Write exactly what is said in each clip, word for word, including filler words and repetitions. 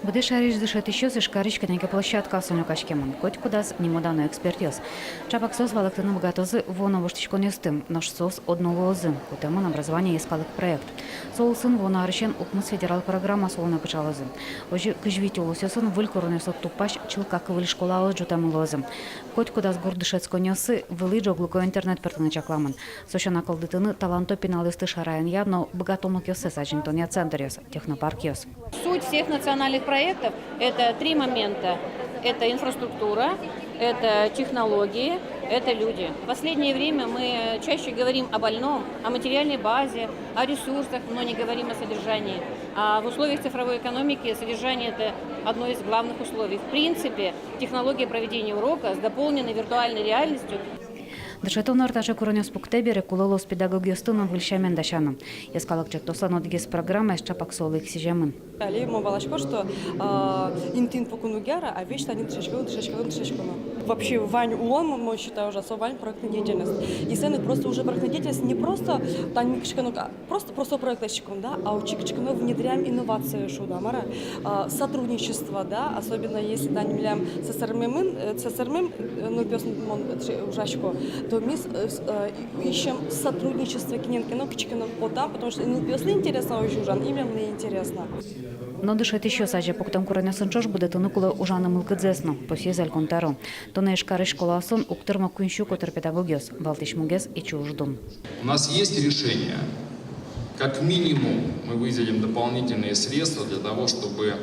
Быдэс шаерысь дышетӥсьёс Ижкарысь кӧня ке площадкаосын люкаськемын. Котькудаз нимо-дано экспертъёс. Чапак соос валэктыны быгатозы вуоно воштӥськонъёсты, нош соос одно луозы, кутэмын «Образование» йӧскалык проект. Со улсын вуоно арысен укмыс федерал программаос улонэ кыӵалозы. Озьы кызь вить улосъёсын выль куронъёслы тупась чылкак выль школаос ӝутэмын луозы. Котькудаз гурт дышетсконниосы вылӥ ӝоглыко интернет пыртыны чакламын. Со сяна кылдытыны таланто пиналъёсты шараянъя но быгатонлыкъёссэс азинтонъя центръёс, технопаркъёс. Суть всех национальных проектов — это три момента. Это инфраструктура, это технологии, это люди. В последнее время мы чаще говорим о больном, о материальной базе, о ресурсах, но не говорим о содержании. А в условиях цифровой экономики содержание — это одно из главных условий. В принципе, технология проведения урока с дополненной виртуальной реальностью. Дышетон ар таӵе куронъёс пуктэ бере, кулэ луоз педагогъёсты но выль сямен дасяны. Йӧскалык ӵектослэн одӥгез программаез чапак со улы ик сӥземын. Али мон валасько, что, а, интыын пукон уг яра, а весь тани дышетсконо, дышетсконо, дышетсконо. Вообще вань улон, мон считаю, уже со вань проектной деятельность. И соин ик просто уже проектной деятельность не просто тани кыӵе ке но, а, просто, просто проект лэсьтӥськом, да, а отчы кыӵе ке но внедряем инновацию, шуод-а, мар-а, а, сотрудничество, да, особенно если тани милям сӧсырмемын, э, сӧсырмем, э, нылпиосын мон, э, ужасько, то ми с-, э, с-, э, ищем сотрудничество кинэн ке но, кыӵе ке но потэ, потому что и нылпиослы интересно озьы ужан, и милемлы интересно. Но дышетӥсьёс азе пуктэм куронъёсын ӵош будэтыны кулэ ужаны мылкыдзэс но, пусйиз Элькун Тӧро. Туннэ Ижкарысь школаосын уг тырмо куинь сю котыр педагогъёс, валтӥсь мугез — ичи уждун. У нас есть решение. Как минимум мы выделим дополнительные средства для того, чтобы,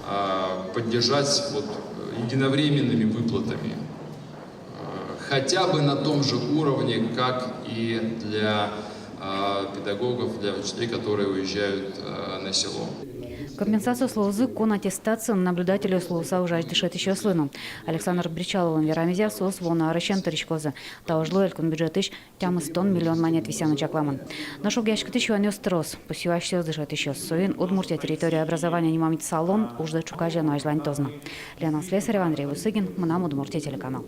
а, поддержать вот, э, единовременными выплатами, э, хотя бы на том же уровне, как и для, а, педагогов, для учителей, которые уезжают, э, на село. Компенсациос луозы кун аттестациын наблюдательёс луыса ужась дышетӥсьёслы но. Александр Бречаловлэн верамезъя, соос вуоно арысен тыриськозы. Та ужлы элькун бюджетысь тямыстон миллион манет висъяны чакламын. Нош огъяськытӥсь юанъёс трос, пусйо асьсэос дышетӥсьёс. Соин «Удмуртия — территория образования» нимамъя салон ужзэ ӵуказе но азьланьтоз на. Лена Слесарева, Андрей Бусыгин, «Мынам Удмуртие» телеканал.